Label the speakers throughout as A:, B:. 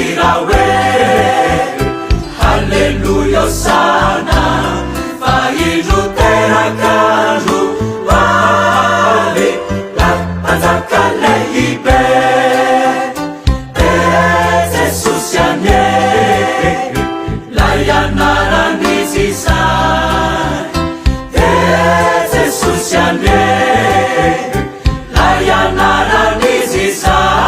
A: hira hoe, Haleloia Hosana, fa indro teraka androany Ilay Mpanjaka lehibe. Dia Jesosy anie, Ilay anaran'izy izay. Dia Jesosy anie, Lay anaran'izy izany.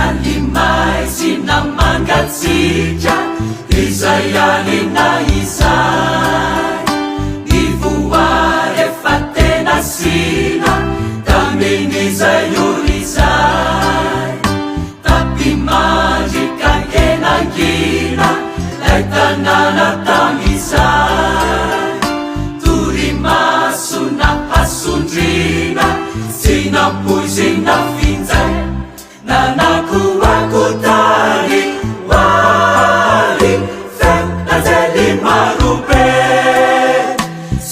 A: Alimaizina mangatsiaka izay alina izay. Ny voary efa tena sina tamin'izay ora izay. Tapimandry ka henangina lay tanàna tamin'izay. Torimaso na hasondriana tsy nampoizina finjay. Nanakoako tany ho ary feon'anjely marobe.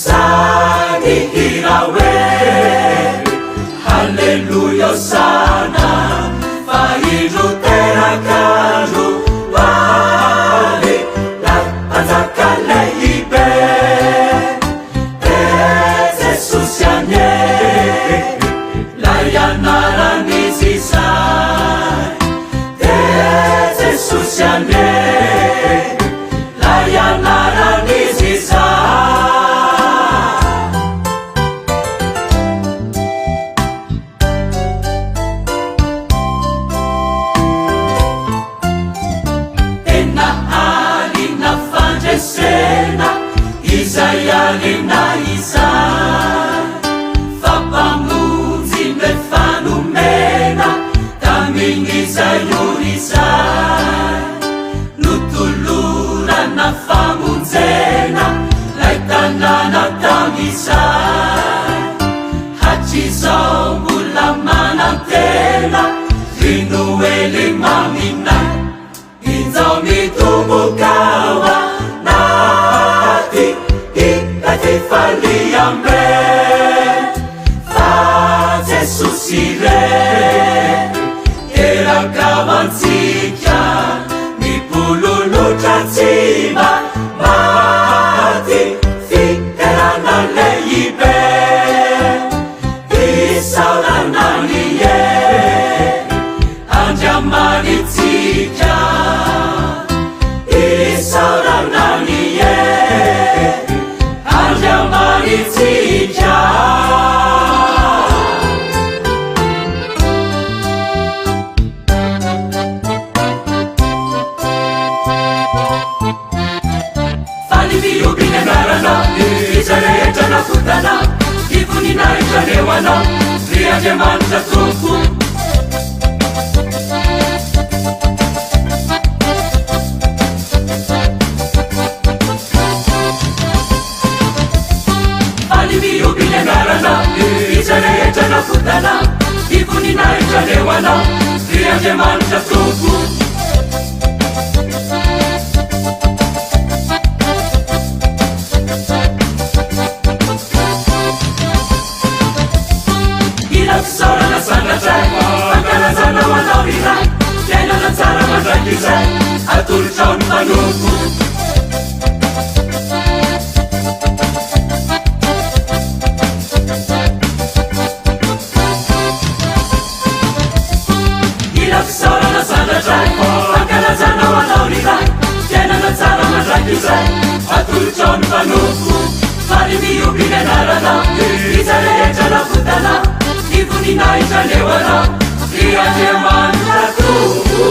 A: Sahy nihira hoe, Haleloia Hosana, fa indro teraka androany Ilay Mpanjaka lehibe. Dia Jesosy anie, Ilay anaran'izy izay. Dia Jesosy anie, Lay anaran'izy izany. Tena alina fandresena izay alina izay. Fa Mpamonjy no efa nomena tamin'izay ora izay. Notolorana famonjena lay tanàna tamin'izay. Hatrizao mbola manantena ry Noely maminay. Injao mitomboka ao anaty ilay fifaliam-be. Fa Jesosy irery teraka ho antsika, mipololotra tsy mba maty, fiterana lehibe. Isaorana ny hery Andriamanitsika, isaorana ny hery Andriamanitsika. Faly mihoby ny anaranao, izay rehetra nafotana, ny voninahitra leo anao, ry Andriamanitra Tompo. Faly mihoby ny anaranao, izay rehetra nafotana, ny voninahitra leo anao, ry Andriamanitra Tompo. Hira fisaorana sanatray, fankalazana ho anao ry Ray, fiainana tsara mandrakizay, atolotrao ny mpanompo. Hira fisaorana sanatray, fankalazana ho anao ry Ray, fiainana tsara mandrakizay, atolotrao ny mpanompo. Faly mihoby ny anaranao, izay rehetra navotanao, ny voninahitra leo anao, ry Andriamanitra Tompo.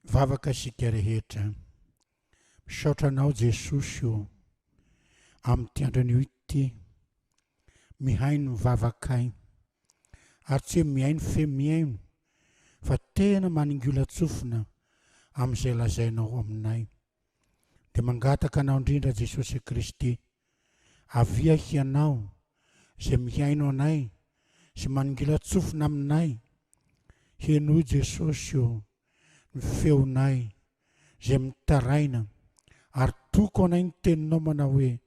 B: Vavaka isika rehetra. Misaotra anao Jesosy o, amin'ity andro anio ity, mihaino ny vavakay, ary tsy hoe mihaino fe mihaino, fa tena maningolan-tsofina amin'izay lazainao aminay. Dia mangataka Anao indrindra Jesosy Kristy, avia Hianao izay mihaino anay sy manongilan-tsofina aminay, henoy Jesosy ô ny feonay izay mitaraina ary toko anay ny teninao manao hoe,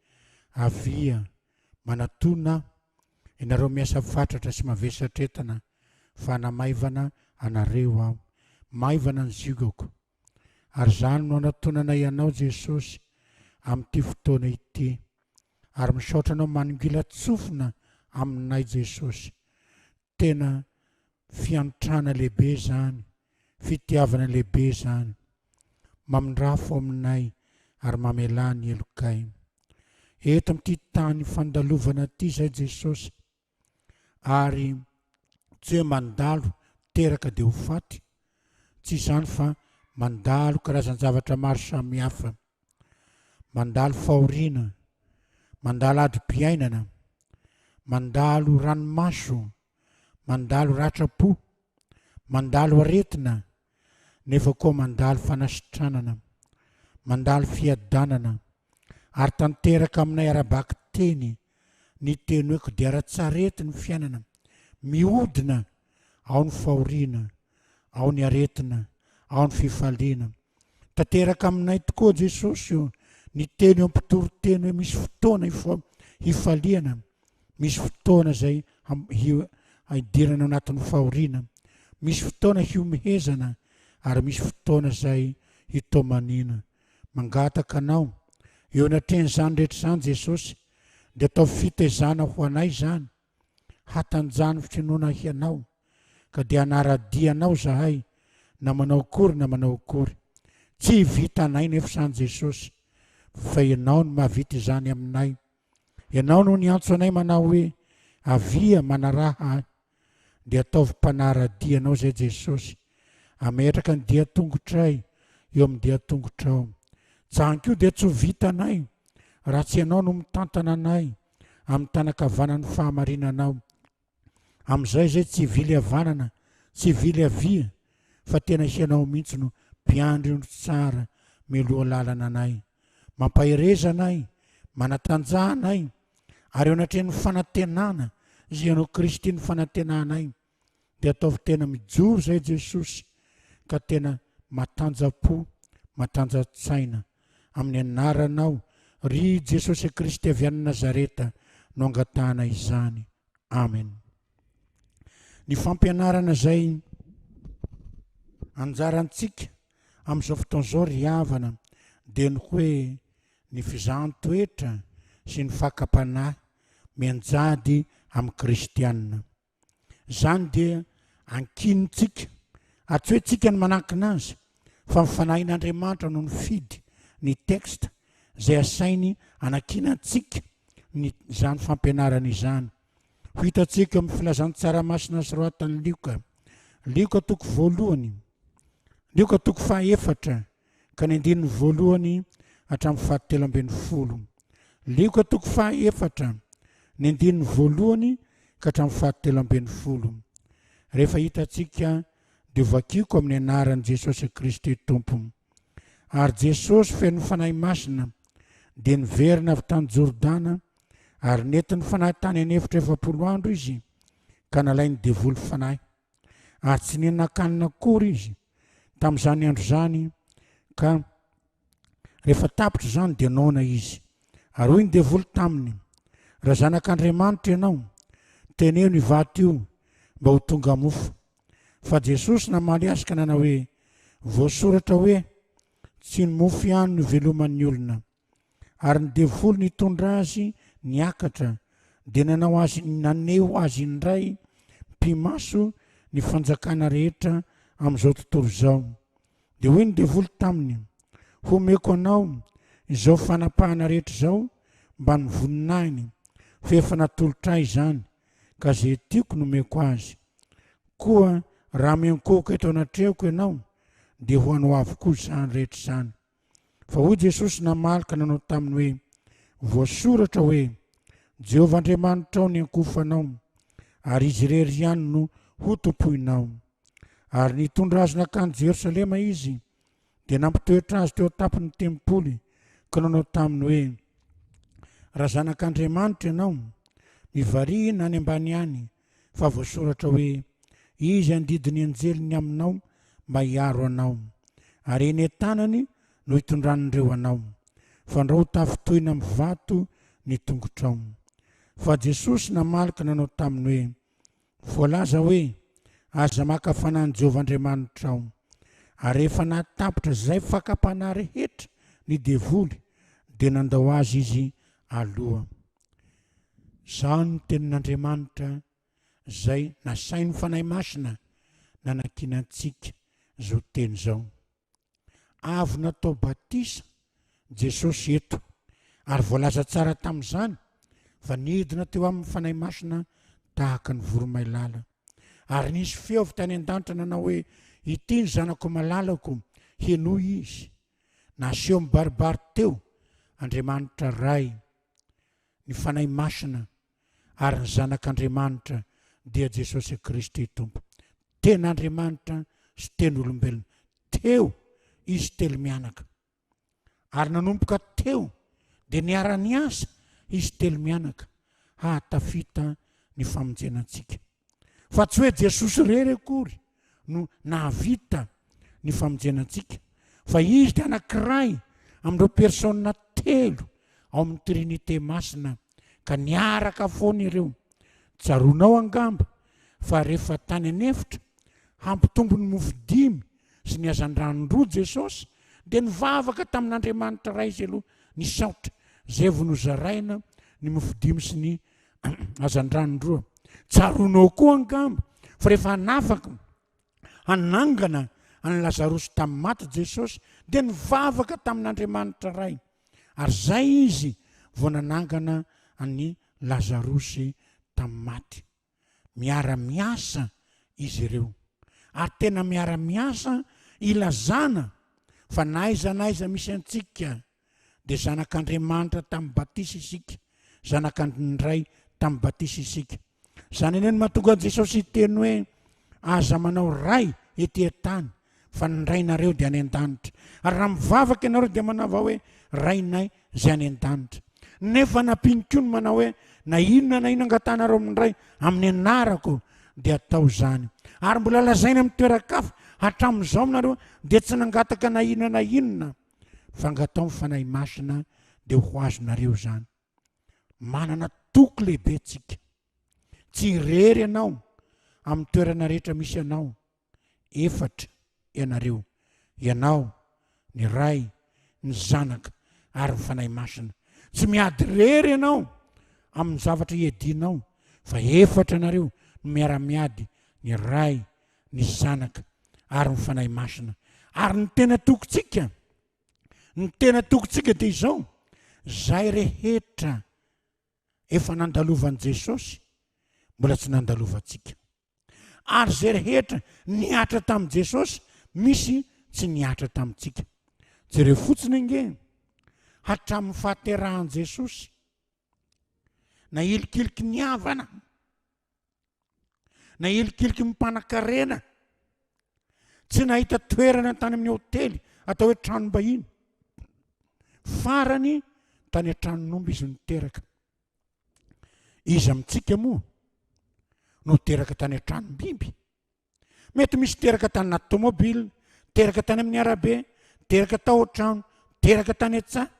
B: Avia, manatona aho, ianareo miasa fatratra sy mavesatretana fa hanamaivana anareo aho. Maivana ny ziogako. Ary izany no anatonanay Anao Jesosy amin'ity fotoana ity. Ary misaotra Anao manongilan-tsofina aminay Jesosy. Tena fiantrana lehibe izany, fitiavana lehibe izany. Mamindrafo aminay ary mamelà ny helokay. Eto amin'ity tany fandalovana ity izay Jesosy, ary tsy hoe mandalo teraka dia ho faty, tsy izany fa mandalo karazan-javatra maro samihafa, mandalo fahoriana, mandalo adim-piainana, mandalo ranomaso, mandalo ratram-po, mandalo aretina, nefa koa mandalo fanasitranana, mandalo fiadanana, ary tanteraka aminay ara-bakiteny ny teny hoe kodiaran-tsarety ny fiainana, mihodina ao ny fahoriana, ao ny aretina, ao ny fifaliana. Tanteraka aminay tokoa Jesosy o, ny teny eo am-pitory teny hoe misy fotoana hifaliana, misy fotoana izay hidirana ao anatin'ny fahoriana, misy fotoana hihomehezana ary misy fotoana izay hitomaniana. Mangataka Anao, eo anatrehan'izany rehetra izany Jesosy, dia ataovy fitaizana ho anay izany, hatanjany finoana Hianao, ka dia hanara-dia Anao izahay na manao akory na manao akory. Tsy vitanay nefa izany Jesosy, fa Ianao no mahavita izany aminay. Ianao no niantso anay manao hoe, Avia, manaraha Ahy. Dia ataovy mpanara-dia Anao izay Jesosy. Ametraka ny dian-tongotray eo amin'ny dian-tongotrao. Izany koa dia tsy ho vitanay raha tsy Ianao no mitantana anay amin'ny tanan-kavanan'ny fahamarinanao. Amin'izay izay tsy hivily havanana, tsy hivily havia, fa tena Hianao mihitsy no mpiandry ondry tsara mialoha lalana anay. Mampahereza anay, manatanjaha anay, ary eo anatrehan'ny fanantenana izay Ianao Kristy no fanantenanay, dia ataovy tena mijoro izay Jesosy ka tena matanja-po, matanja-tsaina. Amin'ny anaranao, ry Jesosy Kristy avy any Nazareta no angatahana izany. Amen. Ny fampianarana izay anjarantsika amin'izao fotoana izao ry havana dia ny hoe ny fizahan-toetra sy ny fakam-panahy mianjady amin'ny kristianina. Izany dia ankinintsika, ary tsy hoe tsika no manankina azy, fa ny Fanahin'Andriamanitra no nifidy ny texte izay asainy anankinantsika ny izany fampianarana izany. Ho hitantsika eo amin'ny Filazantsara Masina soratan'i Lioka, Lioka toko voalohany, Lioka toko fahaefatra, ka ny andininy voalohany hatramin'ny fahatelo ambin'ny folo. Lioka toko fahaefatra, ny andininy voalohany ka hatramin'ny fahatelo ambin'ny folo. Rehefa hitantsika dia hovakiko amin'ny anaran'i Jesosy Kristy Tompo. Ary Jesosy feno Fanahy Masina dia niverina avy tany Jordana ary nentin'ny Fanahy tany an'efitra 40 andro izy ka nalain'ny devoly fanahy. Ary tsy nihinan-kanina akory izy tamin'izany andro izany ka rehefa tapitra izany dia noana izy. Ary hoy ny devoly taminy, Raha zanak'Andriamanitra ianao, teneno io vato io mba ho tonga mofo. Fa Jesosy namaly azy ka nanao hoe, Voasoratra hoe, Tsy ny mofo ihany no iveloman'ny olona. Ary ny devoly nitondra azy niakatra dia nanao azy naneho azy indray mpimaso ny fanjakana rehetra amin'izao tontolo izao. Dia hoy ny devoly taminy, Homeko anao izao fanapahana rehetra izao mbamin'ny voninahiny, fa efa natolotra ahy izany, ka izay tiako no omeko azy. Koa raha miankohoka eto anatrehako ianao, dia ho anao avokoa izany rehetra izany. Fa hoy Jesosy namaly ka nanao taminy hoe, Voasoratra hoe, Jehovah Andriamanitrao ny ankofanao, ary Izy irery ihany no hotompoinao. Ary nitondra azy nankany Jerosalema izy, dia nampitoetra azy teo an-tampon'ny tempoly, Ka nanao taminy hoe, Raha Zanak'Andriamanitra ianao, mivarihina any ambany any, fa voasoratra hoe, Izy handidy ny anjeliny aminao mba hiaro anao, ary eny an-tanany no hitondran'ireo anao, fandrao ho tafintohina amin'ny vato ny tongotrao. Fa Jesosy namaly ka nanao taminy hoe, Voalaza hoe, Aza maka fanahy an'i Jehovah Andriamanitrao. Ary rehefa nahatapitra izay fakam-panahy rehetra ny devoly, dia nandao azy izy aloha. Izao no tenin'Andriamanitra izay nasain'ny Fanahy Masina nanakiana antsika izao teny izao. Avy natao batisa Jesosy eto, ary voalaza tsara tamin'izany fa nidina teo aminy ny Fanahy Masina tahaka ny voromailala. Ary nisy feo avy tany an-danitra nanao hoe, Ity ny Zanako malalako, henoy Izy. Naseho mibaribary teo Andriamanitra Ray, ny Fanahy Masina ary ny Zanak'Andriamanitra dia Jesosy Kristy Tompo. Tena Andriamanitra sy tena olombelona. Teo izy telo mianaka. Ary nanomboka teo dia niara-niasa izy telo mianaka hahatafita ny famonjena antsika. Fa tsy hoe Jesosy irery akory no nahavita ny famonjena antsika, fa Izy dia anankiray amin'ireo persona telo ao amin'ny Trinite Masina, ka niaraka foana ireo. Tsaroanao angamba fa rehefa tany an'efitra hampitombo ny mofo dimy sy ny hazandrano roa Jesosy, dia nivavaka tamin'Andriamanitra Ray Izy aloha, nisaotra, izay vao nozaraina ny mofo dimy sy ny hazandrano roa. Tsaroanao koa angamba fa rehefa hanafaka hanangana an'i Lazarosy tamin'ny maty Jesosy dia nivavaka tamin'Andriamanitra Ray. Ary zay izy vao nanangana an'i Lazarosy tamin'ny maty. Miara-miasa izy ireo. Ary tena miara-miasa ilazana fa na aiza na aiza misy antsika dia zanak'Andriamanitra tamin'ny batisa isika, zanak'Andry Ray tamin'ny batisa isika. Izany anie no mahatonga an'i Jesosy hiteny hoe, Aza manao ray ety an-tany, fa ny Rainareo dia any an-danitra. Ary raha mivavaka ianareo dia manaova hoe, Rainay izay any an-danitra. Nefa nampiany koa ny manao hoe, Na inona na inona angatahanareo amin'ny Ray amin'ny anarako dia atao izany. Ary mbola lazaina amin'ny toeran-kafa, hatramin'izao aminareo dia tsy nangataka na inona na inona. Fa angatao ny Fanahy Masina dia ho azonareo izany. Manana toky lehibe tsika. Tsy irery ianao amin'ny toerana rehetra misy anao. Efatra ianareo. Ianao, ny Ray, ny Zanaka ary ny Fanahy Masina. Tsy miady irery ianao amin'ny zavatra iadianao fa efatra ianareo no miara-miady, ny Ray, ny Zanaka ary ny Fanahy Masina. Ary ny tena tokintsika, ny tena tokintsika dia izao, izay rehetra efa nandalovan'i Jesosy, mbola tsy nandalovantsika. Ary izay rehetra nihatra tamin'i Jesosy, misy tsy nihatra tamintsika. Jereo fotsiny ange, hatramin'ny fahaterahan'i Jesosy, nahilikiliky ny havana, Nahilikiliky ny mpanankarena. Tsy nahita toerana tany amin'ny hotely atao hoe tranom-bahiny. Farany tany an-tranon'omby izy niteraka. Iza amintsika moa no teraka tany an-tranom-biby? Mety misy teraka tany anaty tomobile, teraka tany amin'ny arabe, teraka tao an-trano, teraka tany an-tsaha,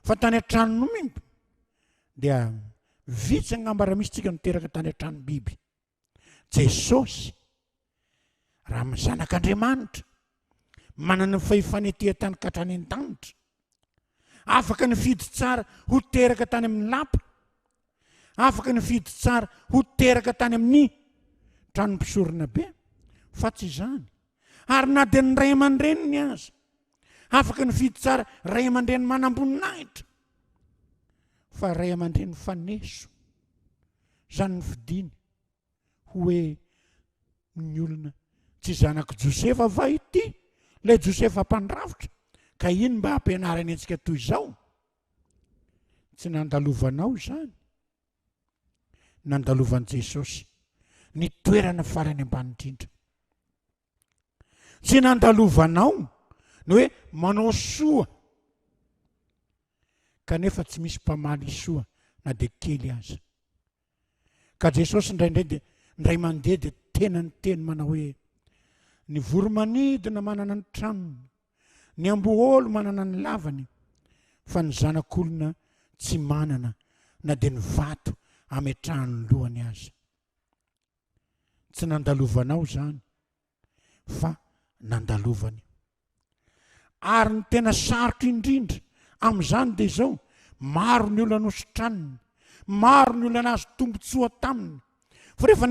B: fa tany an-tranon'omby dia vitsy angamba raha misy tsika no teraka tany an-tranom-biby. Jesosy, raha amin'ny zanak'Andriamanitra, manana ny fahefana ety an-tany ka hatrany an-danitra, afaka nifidy tsara ho teraka tany amin'ny lapa, Afaka nifidy tsara ho teraka tany amin'ny tranon'ny mpisorona be, fa tsy izany. Ary na dia ny ray aman-dreniny aza, afaka nifidy tsara ray aman-dreny manamboninahitra, fa ray aman-dreny faneso. Izany ny fidiny hoe ny olona tsy zanak'i Josefa va ity, ilay Josefa mpandrafitra, ka iny mba hampianarany antsika toy izao. Tsy nandalovanao izany. Nandalovan'i Jesosy ny toerana farany ambany indrindra. Tsy nandalovanao ny hoe manao soa. Kanefa tsy misy mpamaly soa na dia kely aza. Ka Jesosy indraindray dia indray mandeha dia tena niteny manao hoe, Ny voromanidina manana ny tranony, ny amboholo manana ny lavany, fa ny zanak'olona tsy manana na dia ny vato ametrahany ny lohany aza. Tsy nandalovanao izany fa nandalovany. Ary ny tena sarotra indrindra amin'izany dia izao, maro ny olona nositraniny, maro ny olona nahazo tombontsoa taminy. Fa rehefa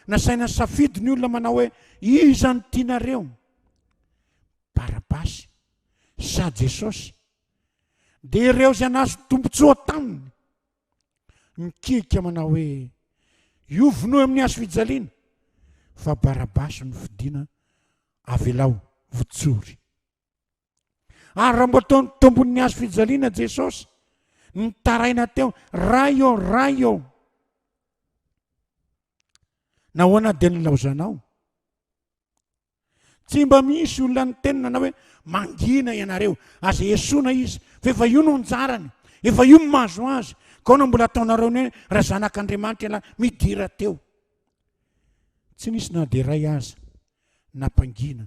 B: nasaina nisafidy ny olona manao hoe iza no tianareo? Barabasy sa Jesosy? Dia ireo izay nahazo tombontsoa taminy mikiaka manao hoe io vonoy amin'ny hazo fijaliana fa Barabasy no fidiana avelao votsory. Ary raha mbola teo tombon'ny hazo fijaliana Jesosy, nitaraina teo, Ray ô, Ray ô, nahoana dia nilaozanao? Tsy mba misy olona niteny nanao hoe mangina ianareo, aza esoina izy, fa efa io no anjarany, efa io no mahazo azy, ka ahoana mbola ataonareo ny hoe raha zanak'Andriamanitra ialahy, midira teo. Tsy nisy na dia iray aza nampangina,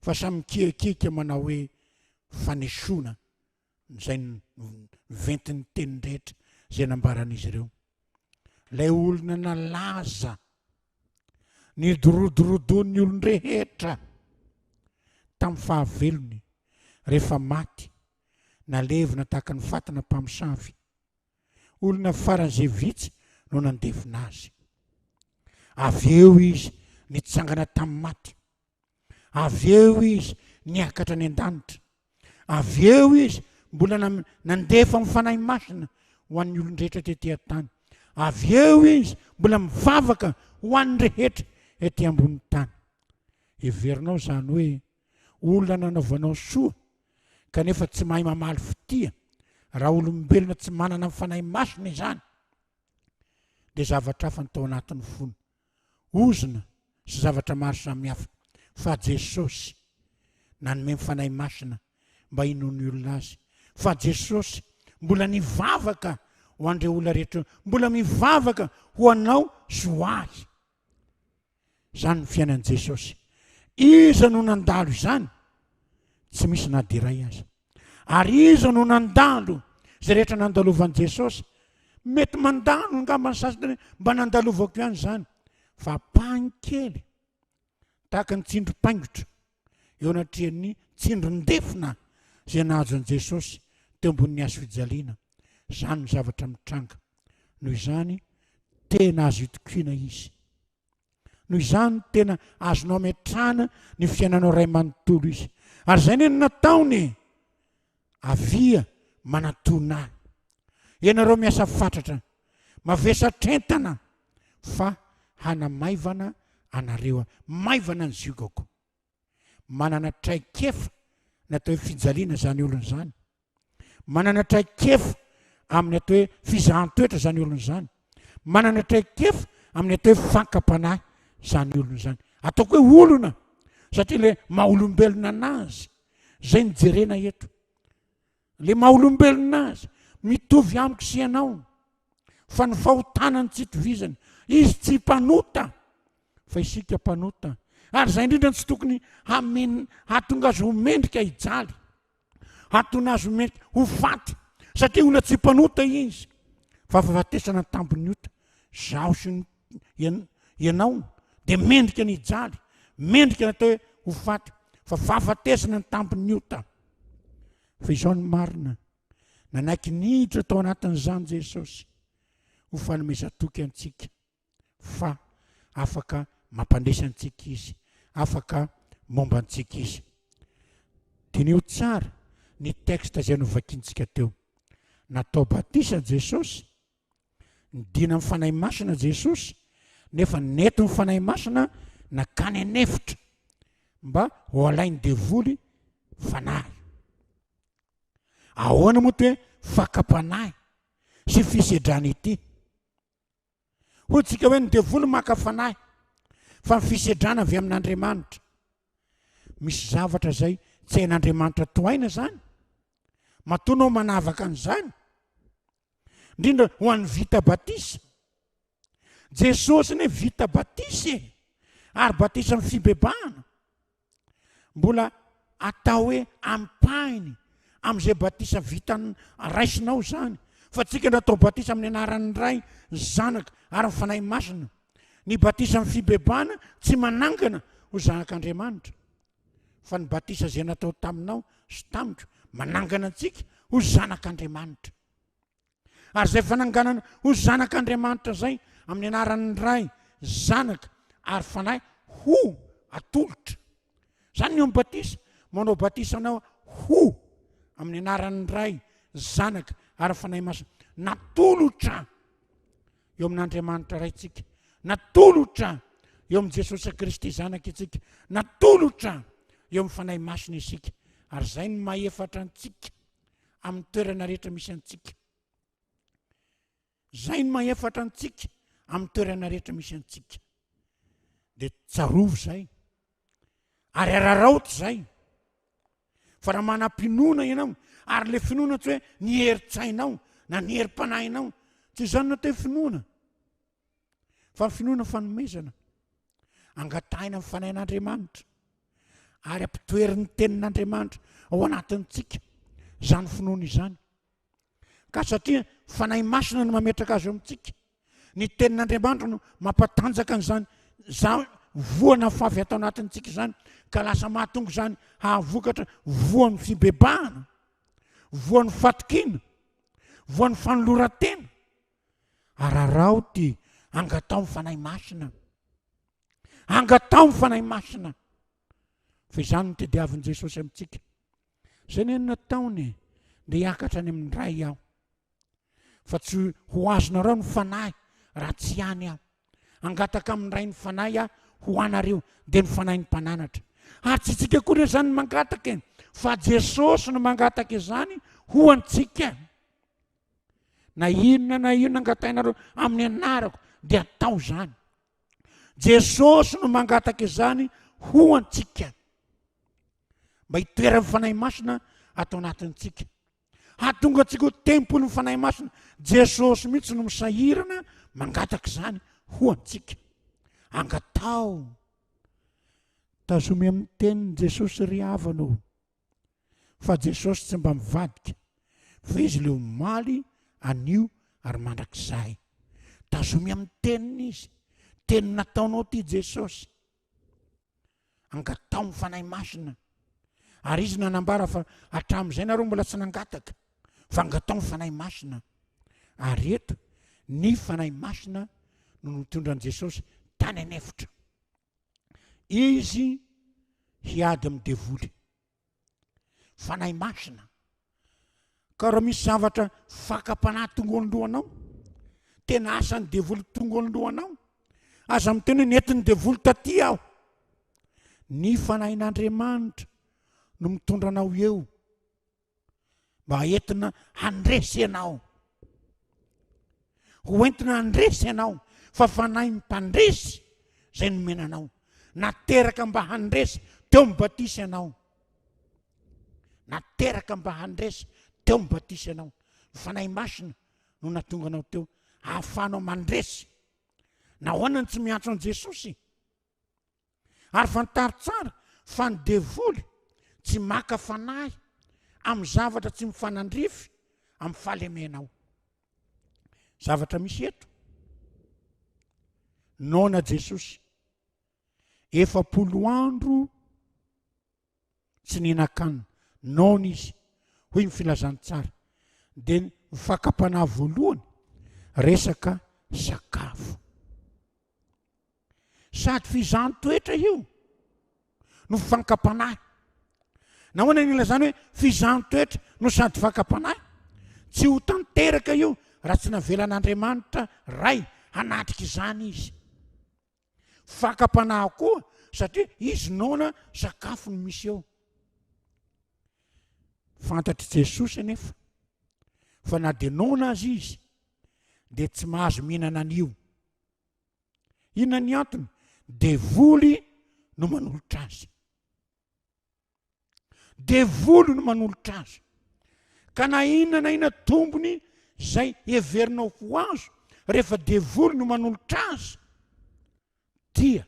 B: fa samy mikiakiaka manao hoe fanesoana izay noventin'ny teny rehetra izay nambaran'izy ireo. Ilay olona nalaza nidorodorodoan'ny olon-drehetra tamin'ny fahavelony rehefa maty, nalevina tahaka ny fatina mpamosavy. Olona faran'izay vitsy no nandevina azy. Avy eo izy nitsangana tamin'ny maty. Avy eo izy niakatra any an-danitra. Avy eo izy mbola nandefa ny Fanahy Masina ho an'ny olon-drehetra tety an-tany. Avy eo izy mbola mivavaka ho an'ny rehetra ety ambony tany. Heverinao izany hoe olona nanaovanao soa kanefa tsy mahay mamaly fitia, raha olombelona tsy manana ny Fanahy Masina izany, dia zavatra hafa ny tao anatin'ny fony. Ozona sy zavatra maro samihafa fa Jesosy nanome ny Fanahy Masina mba hinoan'ny olona Azy fa Jesosy mbola nivavaka ho an'ireo olona rehetra ireo, mbola mivavaka ho anao sy ho ahy. Izany ny fiainan'i Jesosy. Iza no nandalo izany? Tsy misy na dia iray aza. Ary iza no nandalo izay rehetra nandalovan'i Jesosy? Mety mandalo angamba ny sasany hoe mba nandalovako ihany izany. Fa ampahany kely, tahaka ny tsindrim-paingotra eo anatrehan'ny tsindrin-defona izay nahazo an'i Jesosy teo ambonin'ny hazo fijaliana. Izany no zavatra mitranga. Noho izany, tena azo itokiana izy. Noho izany tena azonao ametrahana ny fiainanao ray manontolo izy. Ary izay anie no nataony e! Avia manatona ahy. Ianareo miasa fatratra, mavesatr'entana fa hanamaivana anareo aho. Maivana ny ziogako. Manana traikefa ny atao hoe fijaliana izany olona izany. Manana traikefa amin'ny atao hoe fizahan-toetra izany olona izany. Manana traikefa amin'ny atao hoe fankam-panahy izany olona izany. Ataoko hoe olona satria ilay maha olombelona anazy izay no jerena eto. Ilay maha olombelona azy mitovy amiko sy ianao fa ny fahotana no tsy itovizany. Izy tsy mpanota fa isika mpanota. Ary izay indrindra no tsy tokony hamen- hahatonga azy ho mendrika hijaly. Hatona azy ho mety ho faty satria olona tsy mpanota izy fa fahafatesana ny tambin'ny ota. Zaho sy ny ianao dia mendrika ny hijaly, mendrika ny atao hoe ho faty fa fahafatesana ny tambin'ny ota. Fa izao ny marina, nanaiky niditra tao anatin'izany Jesosy ho fanomezan-toky antsika. fa afaka mampandresy antsika Izy, afaka momba antsika Izy. Diniho tsara ny texte izay novakintsika teo. Natao batisa Jesosy, nidina amin'ny Fanahy Masina Jesosy, nefa nentin'ny Fanahy Masina nakany an'efitra mba ho alain'ny devoly fanahy. Ahoana moa ty hoe fakam-panahy sy fisedrana ity? Hoy tsika hoe ny devoly maka fanahy fa ny fisedrana avy amin'Andriamanitra. Misy zavatra izay tsy hain'Andriamanitra tohaina izany. Matoa anao manavaka an'izany, indrindra ho an'ny vita batisa. Jesosy anie vita batisa e, ary batisan'ny fibebahana. Mbola atao hoe ampahiny amin'izay batisa vita raisinao izany. Fa tsika no atao batisa amin'ny anaran'ny Ray, ny Zanaka ary ny Fanahy Masina. Ny batisan'ny fibebahana tsy manangana ho zanak'Andriamanitra. Fa ny batisa izay natao taminao sy tamiko manangana antsika ho zanak'Andriamanitra. Ary izay fananganana ho zanak'Andriamanitra izay amin'ny anaran'ny Ray, Zanaka ary Fanahy ho atolotra. Izany ny batisa, manao batisa anao ho amin'ny anaran'ny Ray, Zanaka ary Fanahy Masina. Natolotra eo amin'Andriamanitra Raintsika, natolotra eo amin'i Jesosy Kristy Zanaka isika, natolotra eo amin'ny Fanahy Masina isika. Ary izay no mahefatra antsika amin'ny toerana rehetra misy antsika. Izay no mahefatra antsika amin'ny toerana rehetra misy antsika. Dia tsarovy izay. Ary araraoty izay. Fa raha manam-pinoana ianao, ary le finoana tsy hoe ny herin-tsainao na ny herim-panahinao, tsy izany no atao hoe finoana. Fa ny finoana fanomezana. Angatahina amin'ny fanahin'Andriamanitra. Ary ampitoherin'ny tenin'Andriamanitra ao anatintsika izany finoana izany. Ka satria fanahy masina no mametraka azy eo amintsika, ny tenin'Andriamanitra no mampatanjaka an'izany za voa nafafy atao anatintsika izany, ka lasa mahatonga izany hahavokatra voan'ny fibebahana, voan'ny fatokiana, voan'ny fanoloran-tena. Araraoty, angataho ny Fanahy Masina. Angataho ny Fanahy Masina. Fa izany no tediavin'i Jesosy amintsika. Izay ny nataony, dia hiakatra any amin'ny Ray aho. Fa tsy ho azonareo ny Fanahy raha tsy any aho. Angataka amin'ny Ray ny Fanahy aho ho anareo, dia ny Fanahin'ny Mpananatra. Ary tsy isika akory izany no mangataka e, fa Jesosy no mangataka izany ho antsika. Na inona na inona angatahinareo amin'ny anarako dia atao izany. Jesosy no mangataka izany ho antsika. Mba hitoeran'ny Fanahy Masina ato anatintsika. Hahatonga antsika ho tempolin'ny Fanahy Masina. Jesosy mihitsy no misahirana mangataka izany ho antsika. Angataho. Tazomy amin'ny tenin'i Jesosy ry havana o. Fa Jesosy tsy mba mivadika, fa Izy ilay omaly, anio ary mandrakizay. Tazomy amin'ny teniny Izy. Teny nataonao ity Jesosy. Angataho ny Fanahy Masina. Ary Izy nanambara fa hatramin'izay nareo mbola tsy nangataka, fa angataho ny Fanahy Masina. Ary eto, ny Fanahy Masina no nitondra an'i Jesosy tany an'efitra. Izy hiady amin'ny devoly. Fanahy Masina. Ka raha misy zavatra fakam-panahy tonga ao an-dohanao, tena asan'ny devoly tonga ao an-dohanao, aza miteny hoe nentin'ny devoly taty aho. Ny Fanahin'Andriamanitra no mitondra anao eo. Mba entina handresy ianao. Ho entina handresy ianao fa fanahy mpandresy izay nomena anao. Nateraka mba handresy teo amin'ny batisa ianao. Nateraka mba handresy teo amin'ny batisa ianao. Ny fanahy masina no natonga anao teo ahafahanao mandresy. Nahoana no tsy miantso an'i Jesosy? Ary fantaro tsara fa ny devoly tsy maka fanahy amin'ny zavatra tsy mifanandrify amin'ny fahalemenao. Zavatra misy eto. Noana Jesosy. 40 andro tsy nihinan-kanina. Noana izy, hoy ny filazantsara. Dia ny fakam-panahy voalohany, resaka sakafo. Sady fizahan-toetra io no fankam-panahy. Nahoana no ilazana hoe fizahan-toetra no sady fakam-panahy? Tsy ho tanteraka io raha tsy navelan'Andriamanitra Ray hanatrika izany izy. Fakam-panahy koa satria izy noana sakafo no misy eo. Fantatr'i Jesosy anefa fa na dia noana aza izy dia tsy mahazo mihinana an'io. Inona ny antony? Devoly no manolotra azy. Devoly no manolotra azy. Ka na inona na inona tombony izay heverinao ho azo rehefa devoly no manolotra azy dia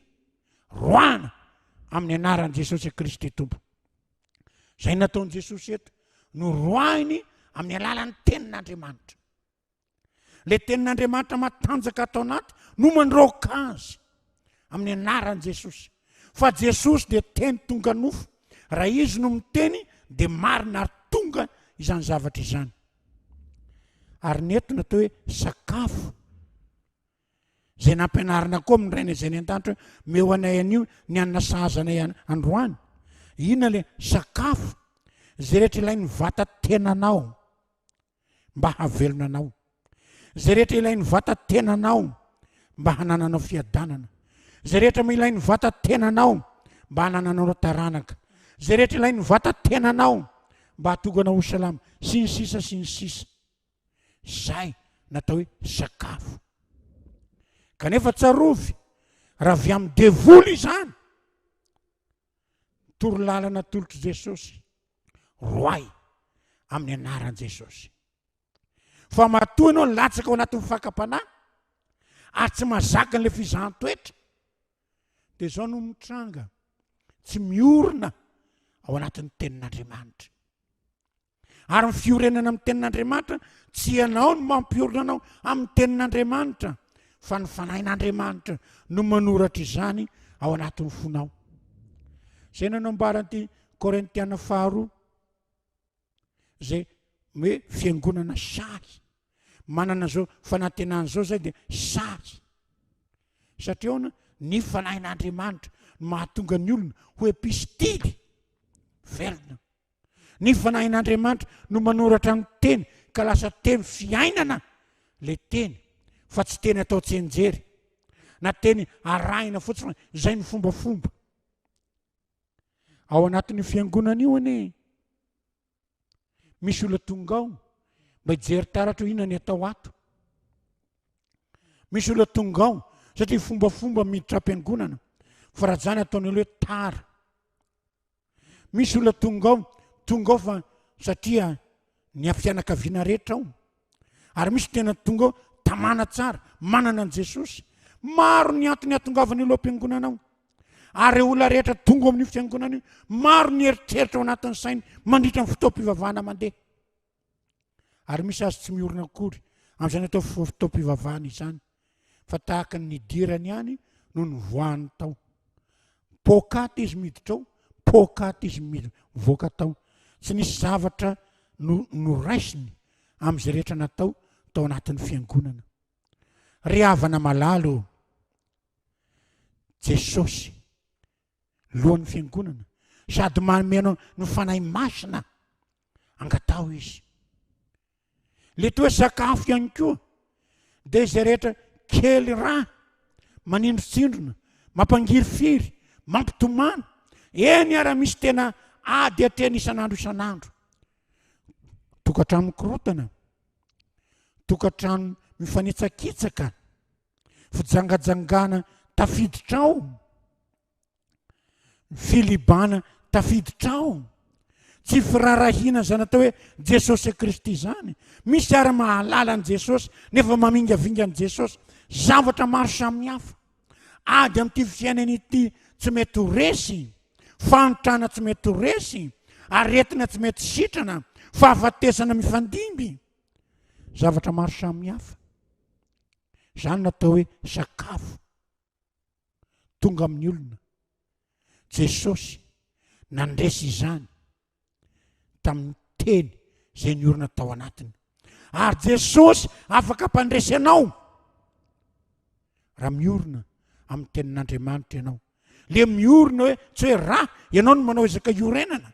B: roahana amin'ny anaran'i Jesosy Kristy Tompo. Izay nataon'i Jesosy eto no roahiny amin'ny alalan'ny tenin'Andriamanitra. Ilay tenin'Andriamanitra matanjaka ato anaty no mandroaka azy amin'ny anaran'i Jesosy. Fa Jesosy dia teny tonga nofo. Raha izy no miteny dia marina ary tonga izany zavatra izany. Ary ny eto natao hoe sakafo. Izay nampianarina koa amin'ny Rainay izay any an-danitra hoe meo anay anio ny hanina sahaza anay androany. Inona ilay sakafo? Izay rehetra ilain'ny vata-tenanao. mba hahavelona anao. Izay rehetra ilain'ny vata-tenanao mba hanananao fiadanana. Izay rehetra ilain'ny vata-tenanao mba hanananao taranaka. Izay rehetra ilain'ny vata-tenanao mba hahatonga anao ho salama. Sy ny sisa sy ny sisa. Izay natao hoe sakafo. Kanefa tsarovy, raha avy amin'ny devoly izany, Torolalana atolotr'i Jesosy, roahy amin'ny anaran'i Jesosy. Fa matoa ianao latsaka ao anatin'ny fakam-panahy ary tsy mahazaka an'ilay fizahan-toetra, dia izao no mitranga, tsy miorina ao anatin'ny tenin'Andriamanitra. Ary ny fiorenana amin'ny tenin'Andriamanitra, tsy ianao no mampiorina anao amin'ny tenin'Andriamanitra, fa ny fanahin'Andriamanitra no manoratra izany ao anatin'ny fonao. Izay nanambaran'ity Korintiana faharoa, izay hoe fiangonana sahy, manana izao fanantenana izao izay dia sahy. Satria ahoana? Ny fanahin'Andriamanitra no mahatonga ny olona ho epistily velona. Ny Fanahin'Andriamanitra no manoratra ny teny ka lasa teny fiainana le teny fa tsy teny atao tsianjery na teny arahina fotsiny fa izay ny fombafomba. Ao anatin'io fiangonana io anie misy olona tonga ao mba hijery taratra hoe inona ny atao ato. Misy olona tonga ao satria fombafomba miditra am-piangonana fa raha izany ataony hoe tara. Misy olona tonga ao, tonga ao fa satria ny fianakaviana rehetra ao. Ary misy tena tonga ao, tamana tsara, manana an'i Jesosy. Maro ny antony hatongavan'ny olona ao am-piangonana ao. Ary ireo olona rehetra tonga ao amin'io fiangonana io, maro ny eritreritra ao anatin'ny sainy mandritra ny fotoam-pivavahana mandeha. Ary misy azy tsy miorina akory amin'izany atao fotoam-pivavahana izany, fa tahaka ny nidirany ihany no nivoahany tao. Poakaty izy miditra ao, poakaty izy mivoaka tao. Tsy nisy zavatra no noraisiny amin'izay rehetra natao tao anatin'ny fiangonana. Ry havana malala ô, Jesosy lohan'ny fiangonana sady manome anao ny Fanahy Masina, angataho Izy. Le toa sakafo ihany koa dia izay rehetra kely ra, manindrontsindrona, mampangirifiry, mampitomany, eny ara misy tena ady atrehina isan'andro isan'andro. Tokantrano mikorotana, tokantrano mifanitsakitsaka, fijangajangana tafiditra ao, filibana tafiditra ao, tsy firaharahiana izany atao hoe Jesosy Kristy izany. Misy ary mahalala an'i Jesosy nefa mamingavinga an'i Jesosy. Zavatra maro samihafa. Ady amin'ity fiainana ity tsy mety ho resy, fahantrana tsy mety ho resy, aretina tsy mety sitrana, fahafatesana mifandimby. Zavatra maro samihafa. Izany no atao hoe sakafo tonga amin'ny olona. Jesosy nandresy izany tamin'ny teny izay niorina tao anatiny. Ary Jesosy afaka mpandresy anao raha miorina amin'ny tenin'Andriamanitra ianao. Le miorina hoe tsy hoe raha ianao no manao ezaka iorenana.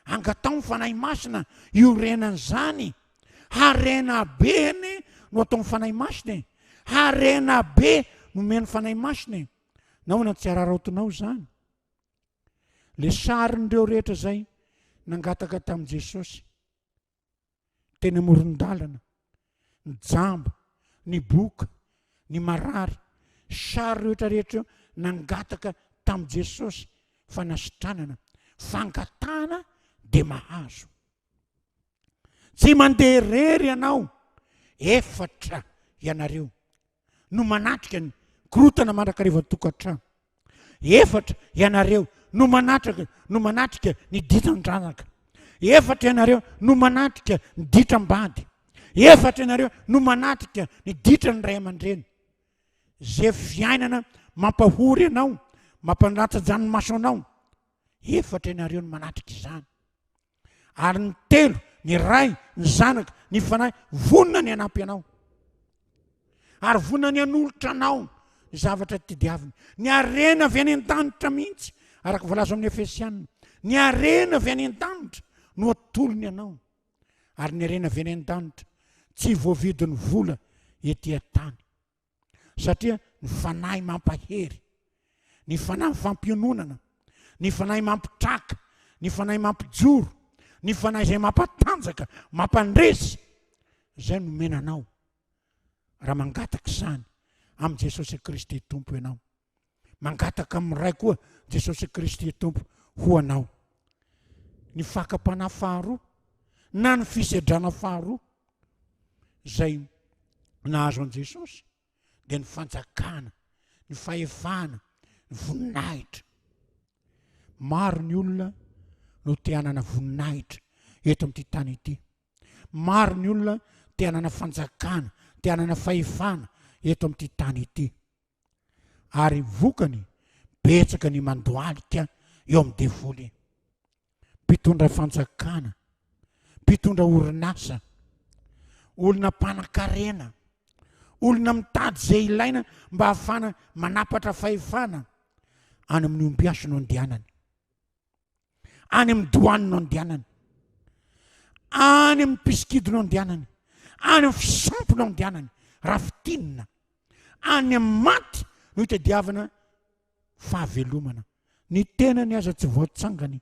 B: Angataho ny Fanahy Masina iorenan'izany. Harena be anie no ataon'ny Fanahy Masina e. Harena be nomen'ny Fanahy Masina e. Nahoana tsy araraotinao izany? Le sarin'ireo rehetra izay nangataka tamin'i Jesosy. teny amoron-dalana, ny jamba, ny boka, ny marary, sary rehetra rehetra eo nangataka tamin'i Jesosy fanasitranana, fangatahana dia mahazo. Tsy mandeha irery ianao. Efatra ianareo no manatrika ny korotana mandrakariva tokantrano. Efatra ianareo no manatrika no manatrika ny ditran-dranaka. Efatra ianareo no manatrika ny ditram-bady. Efatra ianareo no manatrika ny ditran'ny ray aman-dreny. Ze fiainana mampahory anao, mampandatsa-dranomaso anao. Efatra ianareo no manatrika izany. Ary ny telo, ny Ray, ny Zanaka, ny Fanahy, vonona ny hanampy anao. Ary vonona ny hanolotra anao ny zavatra tediaviny. Ny harena avy any an-danitra mihitsy, araka voalaza amin'ny Efesiana. Ny harena avy any an-danitra no atolony anao. Ary ny harena avy any an-danitra tsy voavidin'ny vola ety an-tany. Satria ny fanahy mampahery, ny fanahy fampiononana, ny fanahy mampitraka, ny fanahy mampijoro, ny fanahy izay mampatanjaka, mampandresy, izay no omena anao raha mangataka izany amin'i Jesosy Kristy Tompo ianao. Mangataka amin'ny Ray koa Jesosy Kristy Tompo ho anao. Ny fakam-panahy faharoa na ny fisedrana faharoa izay nahazo an'i Jesosy dia ny fanjakana, ny fahefana, ny voninahitra. Maro ny olona no te hanana voninahitra eto amin'ity tany ity. Maro ny olona te hanana fanjakana, te hanana fahefana eto amin'ity tany ity. Ary vokany, betsaka ny mandohalika eo amin'ny devoly. Mpitondra fanjakana, mpitondra orinasa, olona mpanankarena, olona mitady izay ilaina mba hahafahana manapatra fahefana, any amin'ny ombiasy no andehanany. Any amin'ny doany no andehanany. Any amin'ny mpisikidy no andehanany. Any amin'ny fisampy no andehanany. Raha fintinina, any amin'ny maty no itadiavana fahavelomana. Ny tenany aza tsy voatsangany.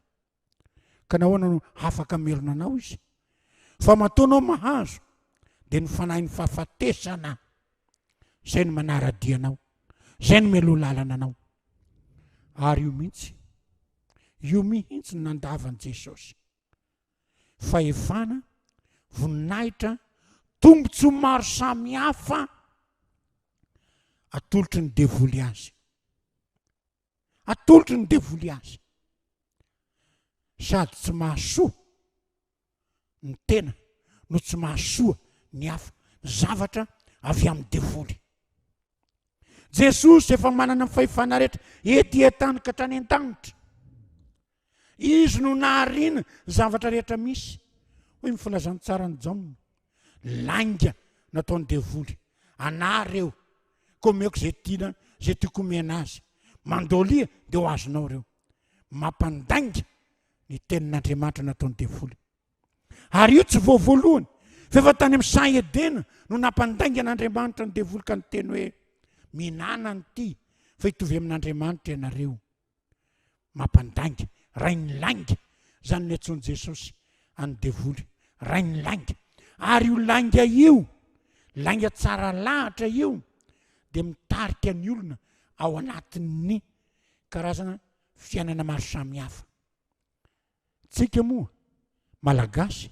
B: Ka nahoana no afaka hamelona anao izy? Fa matoa anao mahazo, dia ny fanahin'ny fahafatesana izay no manara-dia anao, izay no mialoha lalana anao. Ary io mihitsy, io mihitsy no nandavan'i Jesosy. Fahefana, voninahitra, tombontsoa maro samihafa atolotry ny devoly azy. Atolotry ny devoly azy. Sady tsy mahasoa ny tena no tsy mahasoa ny hafa, ny zavatra avy amin'ny devoly. Jesosy efa manana ny fahefana rehetra ety an-tany ka hatrany an-danitra. Izy no nahariana ny zavatra rehetra misy. Hoy ny filazantsaran'i Jaona, lainga nataon'ny devoly, anah reo, ka omeko izay tiana, izay tiako omena azy. Mandolia dia ho azonao ireo. Mampandainga ny tenin'Andriamanitra nataon'ny devoly. Ary io tsy vao voalohany, fa efa tany amin'ny saha Edena no nampandaingana Andriamanitra ny devoly ka niteny hoe, Mihinàna an'ity fa hitovy amin'Andriamanitra ianareo. Mampandainga, rain'ny lainga, izany no niantsoan'i Jesosy an'ny devoly, rain'ny lainga. Ary io lainga io, lainga tsara lahatra io, dia mitarika ny olona ao anatin'ny karazana fiainana maro samihafa. Tsika moa Malagasy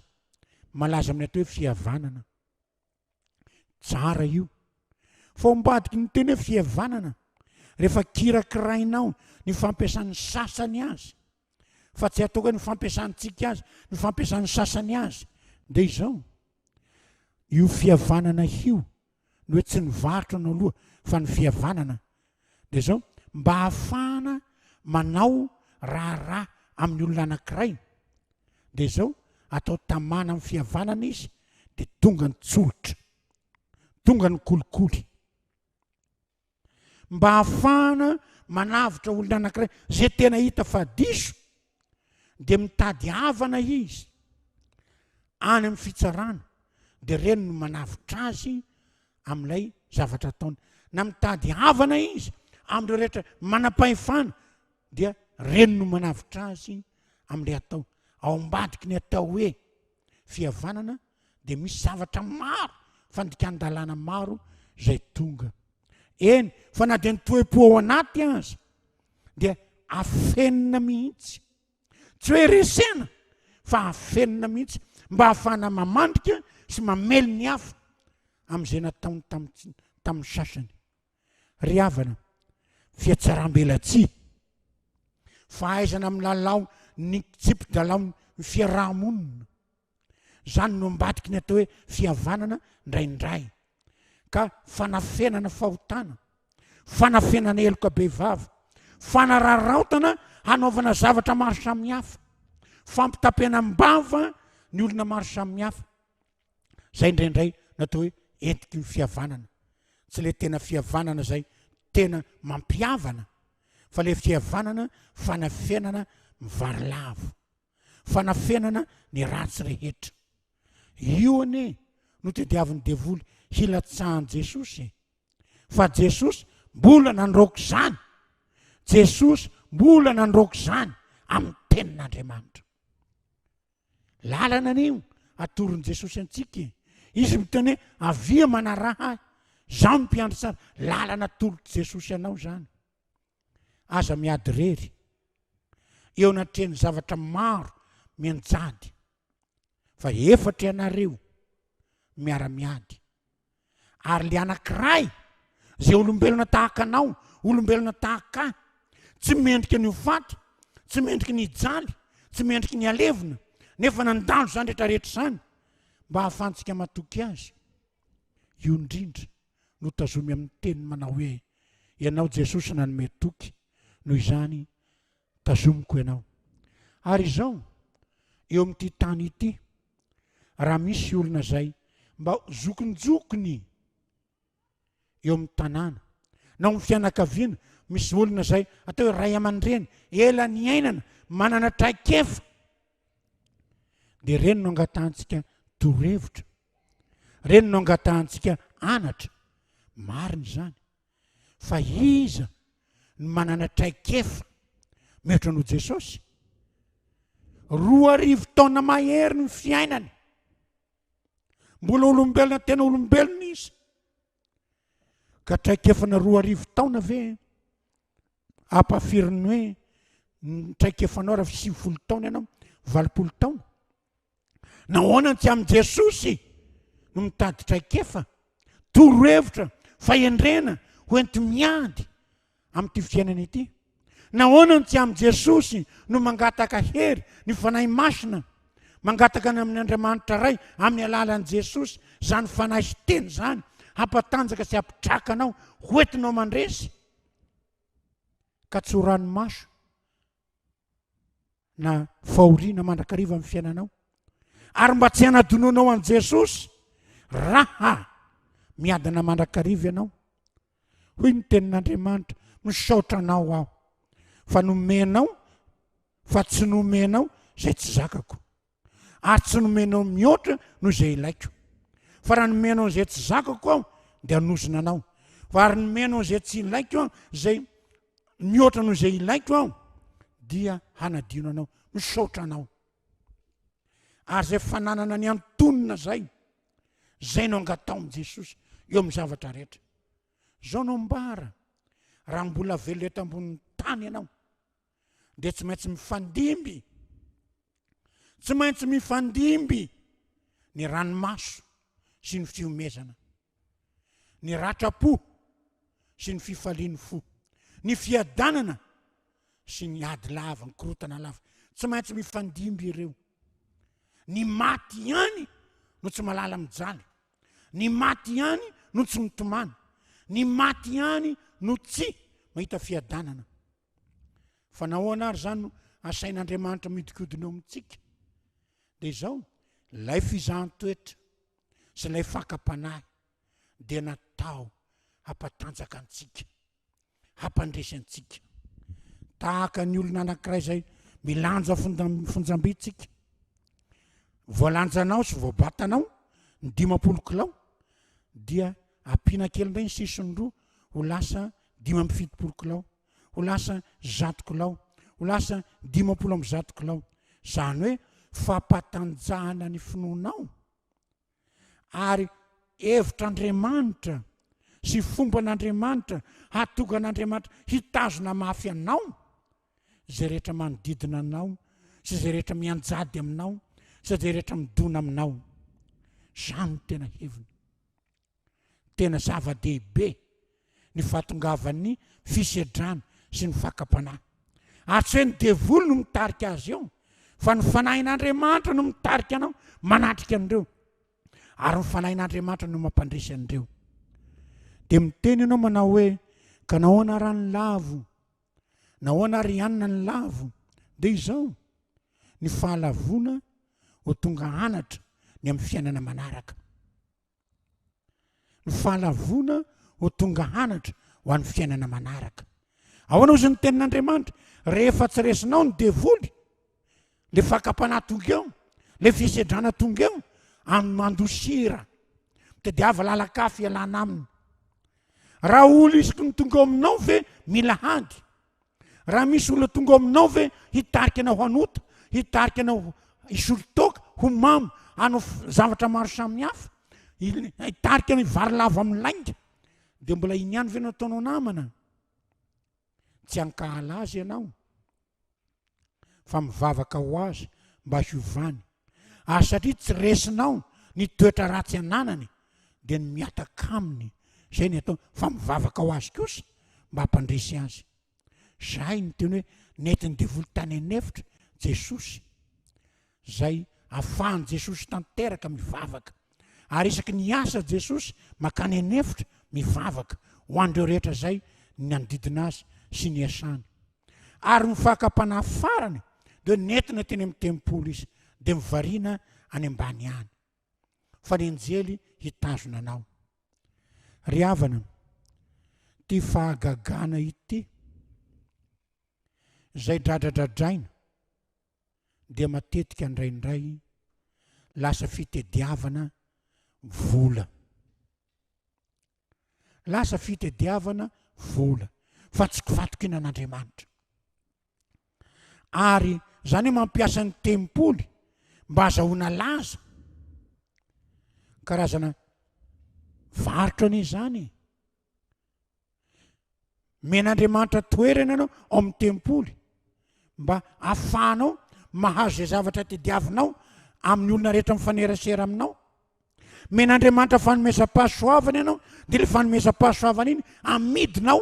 B: malaza amin'ny atao hoe fihavanana. Tsara io. Fa ao ambadiky ny teny hoe fihavanana, rehefa kirakirainao ny fampiasan'ny sasany azy, fa tsy ataoko hoe ny fampiasantsika azy, ny fampiasan'ny sasany azy, dia izao, io fihavanana io, ny hoe tsy ny varotra no aloha fa ny fihavanana dia izao, mba hahafahana manao raharaha amin'ny olona anankiray dia izao, atao tamana amin'ny fihavanana izy dia tonga ny tsolotra, tonga ny kolikoly. Mba hahafahana manavotra olona anankiray izay tena hita fa diso dia mitady havana izy any amin'ny fitsarana dia ireny no manavotra azy amin'ilay zavatra ataony. Na mitady havana izy amin'ireo rehetra manam-pahefana dia ireny no manavotra azy amin'ilay atao. Ao ambadiky ny atao hoe fihavanana dia misy zavatra maro, fandikan-dalàna maro izay tonga. Eny, fa na dia ny toe-po ao anaty aza dia afenina mihitsy. Tsy hoe resena fa afenina mihitsy. Mba hahafahana mamandrika sy mamely ny hafa amin'izay nataony tamin'ny sasany. Ry havana, fihatsarambelatsihy, fahaizana milalao ny tsipi-dalaon'ny fiaraha-monina, izany no ambadiky ny atao hoe fihavanana indraindray, ka fanafenana fahotana, fanafenana heloka bevava, fanararaotana hanaovana zavatra maro samihafa, fampitapenam-bava ny olona maro samihafa. Zay indraindray no atao hoe entiky ny fihavanana. Tsy le tena fihavanana zay tena mampihavana fa le fihavanana fanafenana mivarilavo, fanafenana ny ratsy rehetra. Io anie no tediavin'ny devoly hilatsahan'i Jesosy e. Fa Jesosy mbola nandroaka izany. Jesosy mbola nandroaka izany amin'ny tenin'Andriamanitra. Lalana anie io atoron'i Jesosy antsika e. Izy miteny hoe avia manaraha ahy, izaho no mpiandry tsara. Lalana atolotr'i Jesosy anao izany. Aza miady irery. Eo anatrehan'ny zavatra maro mianjady fa efatra ianareo miara-miady. Ary le anankiray izay olombelona tahaka anao, olombelona tahaka ahy, tsy mendrika ny ho faty, tsy mendrika ny hijaly, tsy mendrika ny halevina, nefa nandalo izany rehetra rehetra izany mba hahafahantsika matoky azy. Io indrindra no tazomy amin'ny teny manao hoe, Ianao Jesosy nanome toky, noho izany tazomiko ianao. Ary izao, eo amin'ity tany ity, raha misy olona izay mba zokinjokiny eo amin'ny tanàna na ao amin'ny fianakaviana, misy olona izay atao hoe ray aman-dreny, ela niainana, manana traikefa, dia ireny no angatahantsika torohevitra, ireny no angatahantsika anatra. Marina izany. Fa iza no manana traikefa mihoatra noho Jesosy? 2000 taona mahery ny fiainany. Mbola olombelona tena olombelona izy. Ka traikefana 2000 taona ve ampafirin'ny hoe ny traikefanao raha 90 taona ianao, 80 taona? Nahoana no tsy amin'i Jesosy no mitady traikefa, torohevitra, fahendrena ho enti-miady amin'ity fiainana ity? Nahoana no tsy amin'i Jesosy no mangataka hery, ny Fanahy Masina, mangataka ny amin'ny Andriamanitra Ray amin'ny alalan'i Jesosy, izany Fanahy sy Teny izany hampatanjaka sy hampitraka anao hoentinao mandresy ka tsy ho ranomaso na fahoriana mandrakariva amin'ny fiainanao ary mba tsy hanadinoanao an'i Jesosy raha miadana mandrakariva ianao. Hoy ny tenin'Andriamanitra, misaotra anao aho fa nomenao fa tsy nomenao izay tsy zakako ary tsy nomenao mihoatra noho izay ilaiko. Fa raha nomenao izay tsy zakako aho dia hanozona anao. Fa ary nomenao izay tsy ilaiko aho, izay mihoatra noho izay ilaiko aho dia hanadino anao. Misaotra anao. Ary izay fananana ny antonona izay, izay no angatao amin'i Jesosy eo amin'ny zavatra rehetra. Izao no ambara, raha mbola velona eto ambonin'ny tany ianao, dia tsy maintsy mifandimby, tsy maintsy mifandimby ny ranomaso sy ny fihomezana, ny ratram-po sy ny fifalian'ny fo, ny fiadanana sy ny ady lava, ny korotana lava. Tsy maintsy mifandimby ireo. Ny maty ihany no tsy malala mijaly. Ny maty ihany no tsy mitomany. Ny maty ihany no tsy mahita fiadanana. Fa nahoana ary izany no asain'Andriamanitra mihodinkodina eo amintsika? Dia izao, ilay fizahan-toetra sy ilay fakam-panahy dia natao hampatanjaka antsika, hampandresy antsika. Tahaka ny olona anankiray izay milanja fonjamby tsika. Voalanjanao sy voabatanao ny 50 kilao dia ampiana kely indray ny sisiny roa ho lasa 75 kilao, ho lasa 100 kilao, ho lasa 150 kilao. Izany hoe fampatanjahana ny finoanao ary hevitr'Andriamanitra sy fomban'Andriamanitra hahatonga an'Andriamanitra hitazona mafy anao izay rehetra manodidina anao sy izay rehetra mianjady aminao. sy izay rehetra midona aminao. Izany no tena heviny. Tena zava-dehibe ny fahatongavan'ny fisedrana sy ny fakam-panahy. Ary tsy hoe ny devoly no mitarika azy eo, fa ny fanahin'Andriamanitra no mitarika anao manatrika an'ireo. Ary ny fanahin'Andriamanitra no mampandresy an'ireo. Dia miteny ianao manao hoe, ka nahoana raha ny lavo? Nahoana ary anona ny lavo? Dia izao, ny fahalavoana ho tonga anatra ny amin'ny fiainana manaraka. Ny fahalavoana ho tonga hanatra ho an'ny fiainana manaraka. Ahoana ozy ny tenin'Andriamanitra? Rehefa tsy resinao ny devoly, le fakam-panahy tonga eo, le fisedrana tonga eo, amin'ny mandosira. Mitadiava lalan-kafa ialana aminy. Raha olo isaky ny tonga eo aminao ve mila hady? Raha misy olona tonga ao aminao ve hitarika anao hanota, hitarika anao hisotro toaka, ho mamo, hanao zavatra maro samihafa, hitarika anao hivarilavo amin'ny lainga, dia mbola iny ihany ve no ataonao namana? Tsy hankahala azy ianao. fa mivavaka ho azy mba hiovany, ary satria tsy resinao ny toetra ratsy ananany dia ny mihataka aminy izay ny atao fa mivavaka ho azy kosa mba hampandresy azy. Zay ny teny hoe nentin'ny devoly tany an'efitra Jesosy, zay afahan'i Jesosy tanteraka mivavaka. Ary isaky ny hiasa Jesosy makany an'efitra mivavaka ho an'ireo rehetra izay nanodidina azy sy niasany. Ary ny fakam-panahy farany dia nentina teny amin'ny tempoly izy, dia mivarina any ambany any. Fa ny anjely hitazona anao. Ry havana, ity fahagagana ity, izay dradradradraina, dia matetika indraindray lasa fitediavana vola. Lasa fitediavana vola fa tsy fatokiana an'Andriamanitra. Ary zany hoe mampiasa ny tempoly mba azahoana laza. Karazana varotra anie izany e. Omen'Andriamanitra toerana ianao ao amin'ny tempoly mba ahafahanao mahazo izay zavatra tediavinao amin'ny olona rehetra mifanerasera aminao. Omen'Andriamanitra fanomezam-pahasoavana ianao, dia ilay fanomezam-pahasoavana iny amidinao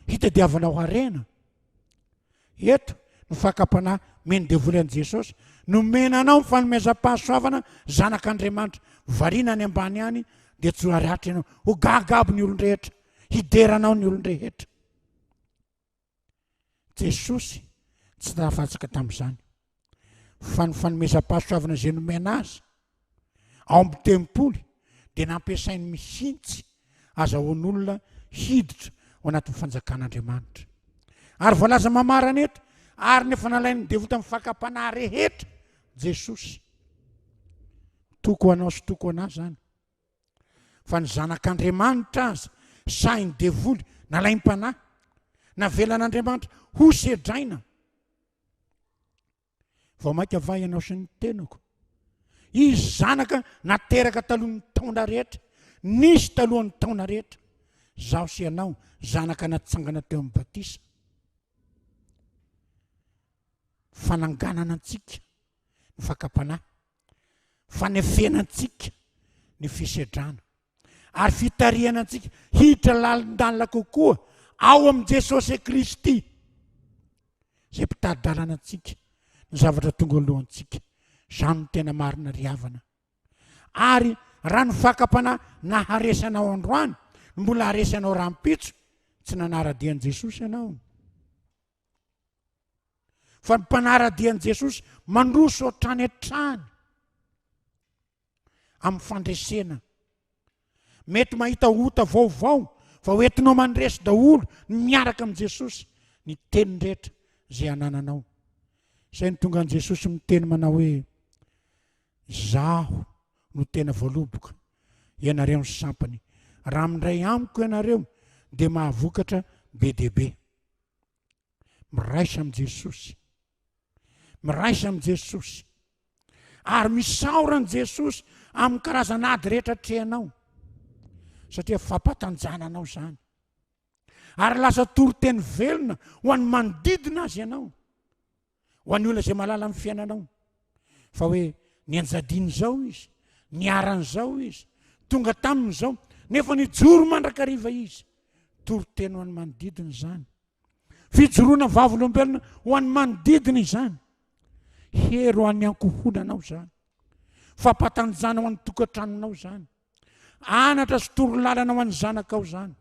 B: hitadiavanao harena. Eto ny fakam-panahy omen'ny devoly an'i Jesosy. Nomena anao ny fanomezam-pahasoavana zanak'Andriamanitra. Variana any ambany any dia tsy ho aratra ianao. Ho gaga aby ny olon-drehetra. Hidera anao ny olon-drehetra. Jesosy tsy tafatsaka tamin'izany. Fa ny fanomezam-pahasoavana izay nomena azy ao amin'ny tempoly dia nampiasainy mihitsy azahoan'olona hiditra ao anatin'ny fanjakan'Andriamanitra. Ary voalaza mamarana eto, ary nefa nalain'ny devoly tamin'ny fakam-panahy rehetra Jesosy. Toko ho anao sy toko ho anah izany. Fa ny zanak'Andriamanitra aza sahin'ny devoly nalaim-panahy, navelan'Andriamanitra hosedraina. Vao mainka va ianao sy ny tenako? Izy zanaka nateraka talohan'ny taona rehetra, nisy talohan'ny taona rehetra. Zaho sy ianao zanaka natsangana teo amin'ny batisa. Fananganana antsika ny fakam-panahy, fanefena antsika ny fisedrana. ary fitarihana antsika hiditra lalindalina kokoa ao amin'i Jesosy Kristy izay mpitari-dalana antsika ny zavatra tonga alohantsika. Izany no tena marina ry havana. Ary raha ny fakam-panahy naharesy anao androany no mbola haresy anao rahampitso, tsy nanara-dia an'i Jesosy ianao. Fa ny mpanara-dia an'i Jesosy mandroso hatrany hatrany. amin'ny fandresena. Mety mahita ota vaovao fa ho entinao mandresy daholo ny miaraka amin'i Jesosy ny teny rehetra izay anananao. Izay no tonga an'i Jesosy miteny manao hoe Izaho no tena voaloboka, ianareo ny sampany. Raha mindray amiko ianareo dia mahavokatra be dia be. Miraisa amin'i Jesosy. Miraisa amin'i Jesosy. Ary misaora an'i Jesosy amin'ny karazana ady rehetra atrehanao. Satria fampatanjana anao izany. Ary lasa toriteny velona ho an'ny manodidina azy ianao. Ho an'ny olona izay malala amin'ny fiainanao. Fa hoe Nianjadian'izao izy, niharan'izao izy, tonga taminy izao, nefa nijoro mandrakariva izy. Toriteny ho an'ny manodidina izany. Fijoroana vavolombelona ho an'ny manodidina izany. Hery ho an'ny ankohonanao izany. Fampatanjana ho an'ny tokantranonao izany. Anatra sy torolalana ho an'ny zanakao izany.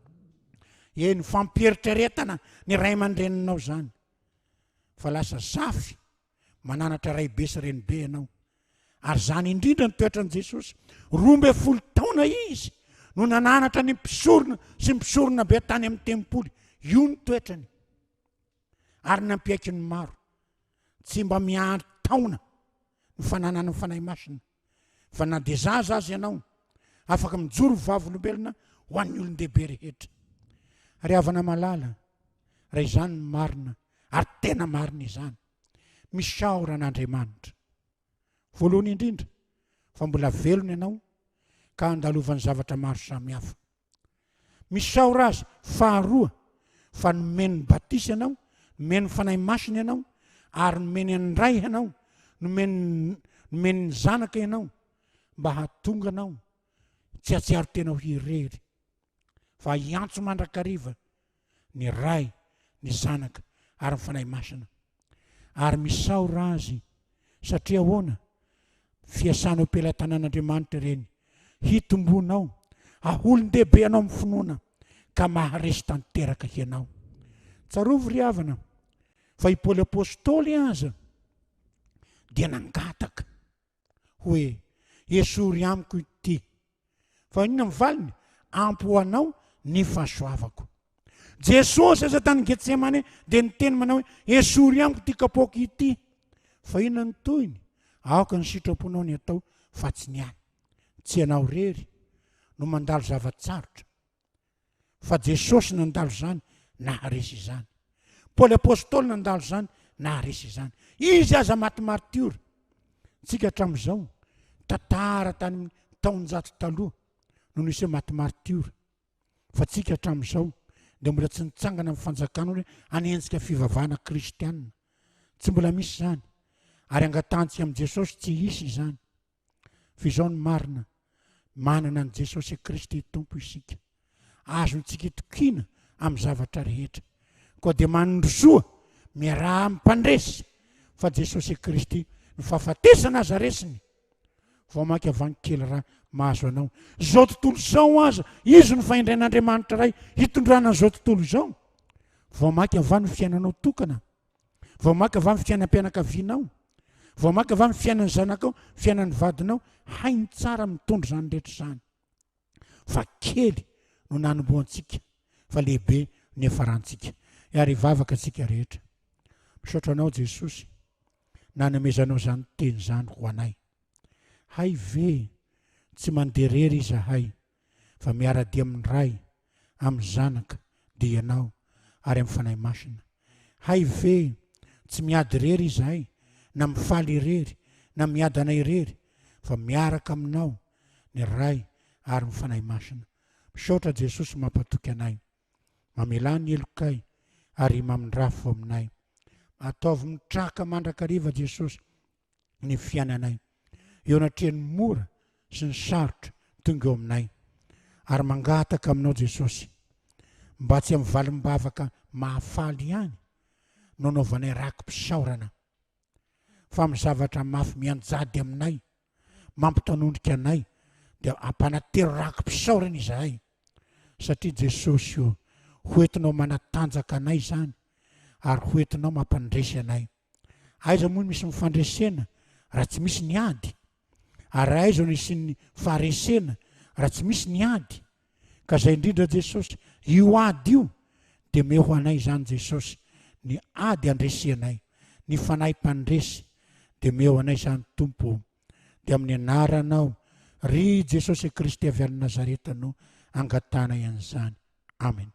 B: Eny, fampieritreretana ny ray aman-dreninao izany. Fa lasa zafy mananatra raibe sy renibe ianao. Ary izany indrindra ny toetran'i Jesosy. 12 taona izy no nananatra ny mpisorona sy ny mpisorona be tany amin'ny tempoly. Io ny toetrany. Ary nampiaiky ny maro. Tsy mba miandry taona ny fananana ny Fanahy Masina. Fa na dia zaza aza ianao, afaka mijoro vavolombelona ho an'ny olon-dehibe rehetra. Ry havana malala, raha izany no marina, ary tena marina izany, misaora an'Andriamanitra. Voalohany indrindra, fa mbola velona ianao ka andalovan'ny zavatra maro samihafa. Misaora Azy faharoa fa nomeny ny batisa ianao, nomeny ny Fanahy Masina ianao, ary nomeny an'ny Ray ianao, nomeny nomeny ny Zanaka ianao mba hahatonga anao tsy hahatsiaro tena ho irery fa hiantso mandrakariva ny Ray, ny Zanaka ary ny Fanahy Masina. Ary misaora Azy satria ahoana? Fiasana eo am-pelatanan'Andriamanitra ireny. Hitombonao, haholon-dehibe anao amin'ny finoana ka maharesy tanteraka hianao. Tsarovy ry havana fa i Paoly Apostoly aza dia nangataka hoe esory amiko ity. Fa inona ny valiny? Ampy ho anao ny fahasoavako. Jesosy aza tany Getsemane dia niteny manao hoe esory amiko ity kapoaka ity. Fa inona ny tohiny? Aoka ny sitraponao ny atao fa tsy ny ahy. Tsy ianao irery no mandalo zava-tsarotra. Fa Jesosy nandalo izany, naharesy izany. Paoly Apostoly nandalo izany, naharesy izany. Izy aza maty martiora. Tsika hatramin'izao, tantara tany amin'ny taonjato taloha no nisy hoe maty martiora. Fa tsika hatramin'izao dia mbola tsy nitsangana amin'ny fanjakana hoe hanenjika fivavahana kristianina. Tsy mbola misy izany. Ary angatahantsika amin'i Jesosy tsy hisy izany. Fa izao ny marina, manana an'i Jesosy Kristy Tompo isika. Azontsika itokiana amin'ny zavatra rehetra. Koa dia manondrosoa, miaraha amin'ny mpandresy, fa Jesosy Kristy, ny fahafatesana aza resiny. Vao mainka vangy kely raha mahazo anao. Izao tontolo izao aza, Izy no fahendren'Andriamanitra Ray hitondrana an'izao tontolo izao. Vao mainka va ny fiainanao tokana? Vao maka va ny fiainam-pianakavianao? Vao maka va ny fiainan'ny zanakao, fiainan'ny vadinao? Hainy tsara mitondra izany rehetra izany. Fa kely no nanombohantsika, fa lehibe no niafarantsika. Ary hivavaka isika rehetra. Misaotra Anao Jesosy, nanomezanao izany teny izany ho anay. Hay ve tsy mandeha irery izahay, fa miara-dia amin'ny Ray, amin'ny Zanaka, dia Ianao, ary amin'ny Fanahy Masina. Hay ve tsy miady irery izahay, na mifaly irery, na miadana irery, fa miaraka Aminao ny Ray ary ny Fanahy Masina. Misaotra Jesosy mampatoky anay. Mamelà ny helokay ary mamindrafo aminay. Ataovy mitraka mandrakariva Jesosy ny fiainanay eo anatrehan'ny mora sy ny sarotra tonga eo aminay ary mangataka aminao Jesosy mba tsy amin'ny valim-bavaka mahafaly ihany no anaovanay raki-pisaorana fa amin'ny zavatra mafy mianjady aminay mampitanondrika anay dia ampanatero raki-pisaorana izahay satria Jesosy o hoentinao manatanjaka anay izany ary hoentinao mampandresy anay Aiza moa no misy ny fandresena raha tsy misy ny ady? Ary aiza no hisian'ny faharesena raha tsy misy ny ady? Ka izay indrindra Jesosy, io ady io dia omeo ho anay izany Jesosy, ny ady handresenay, ny fanahy mpandresy dia omeo anay izany Tompo ô. Dia amin'ny anaranao, ry Jesosy Kristy avy any Nazareta no angatahanay an'izany. Amen.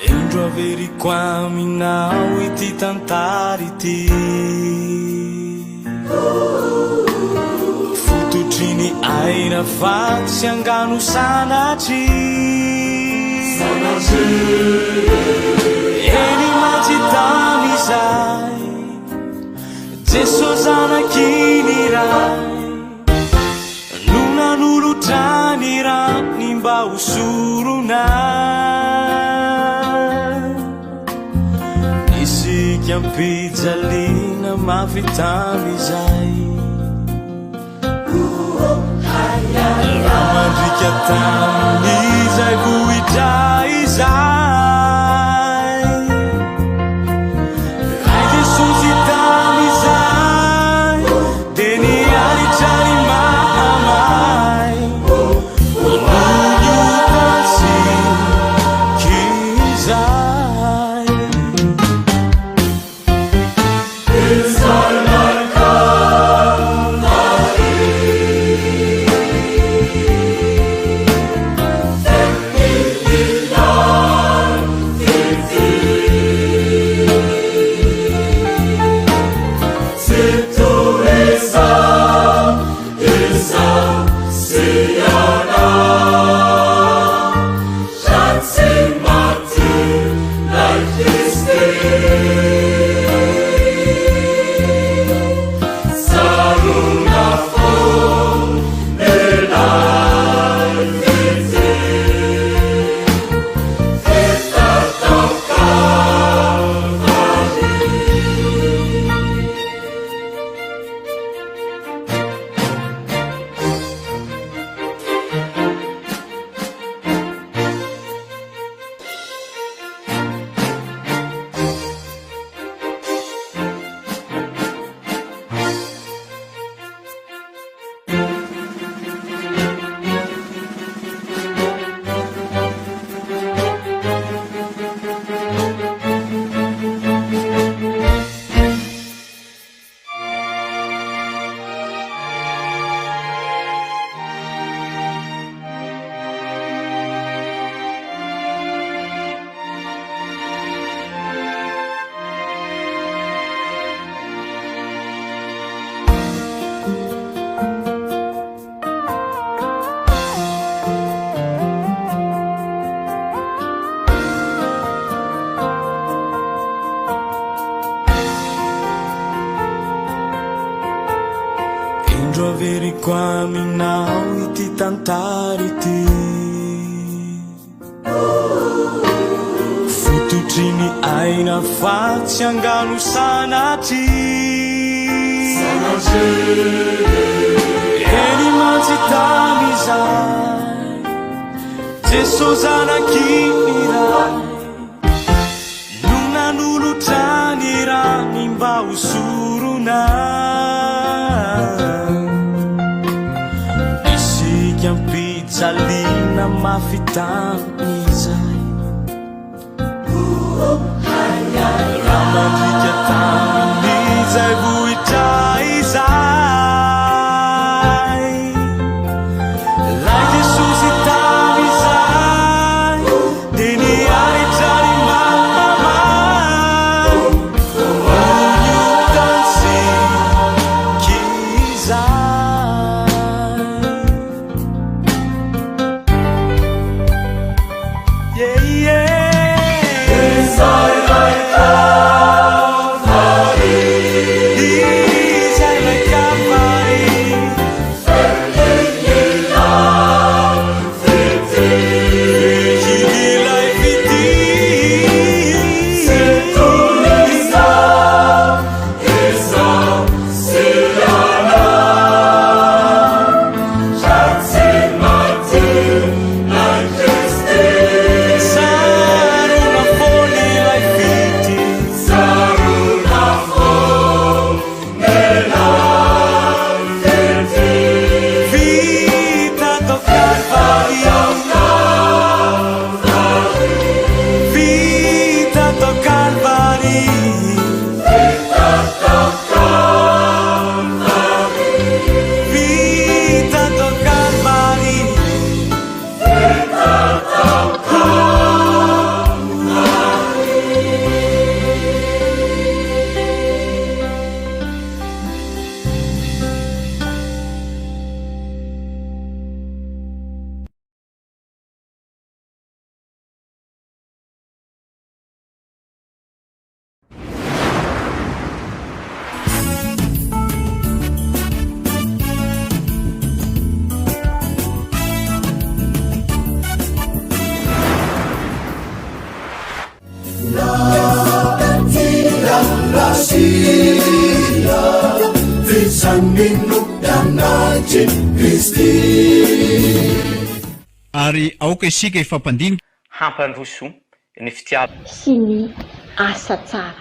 A: Indro averiko aminao ity tantara ity Fototry ny aina fa tsy angano sanatria Eny mantsy tamin'izay Jeso zanaky ny Ray No nanolotra ny rany mba ho sorona Isika ampijaliana mafy tamin'izay Raha mandrika tamin'izay vohitra izay Ray Jesosy tamin'izay Dia niaritra ny mahamay Noho ny otantsika izay. Indro averiko aminao ity tantara ity Fototry ny aina fa tsy angano sanatria Eny mantsy tamin'izay Jeso zanaky ny Ray No nanolotra ny rany mba ho sorona Isika ampijaliana mafy tamin'izay Raha mandrika tamin'izay vohitra izay Lay Jesosy tamin'izay Dia niaritra ny mahamay Noho ny otantsika izay. Yeah, yeah. Izay ilay Kalvary. Ilay fitia. mpino mpianatr'i Kristy.
C: Ary aoka isika hifampandinika.
D: Hampandroso ny fitiavana.
E: Sy ny asa tsara.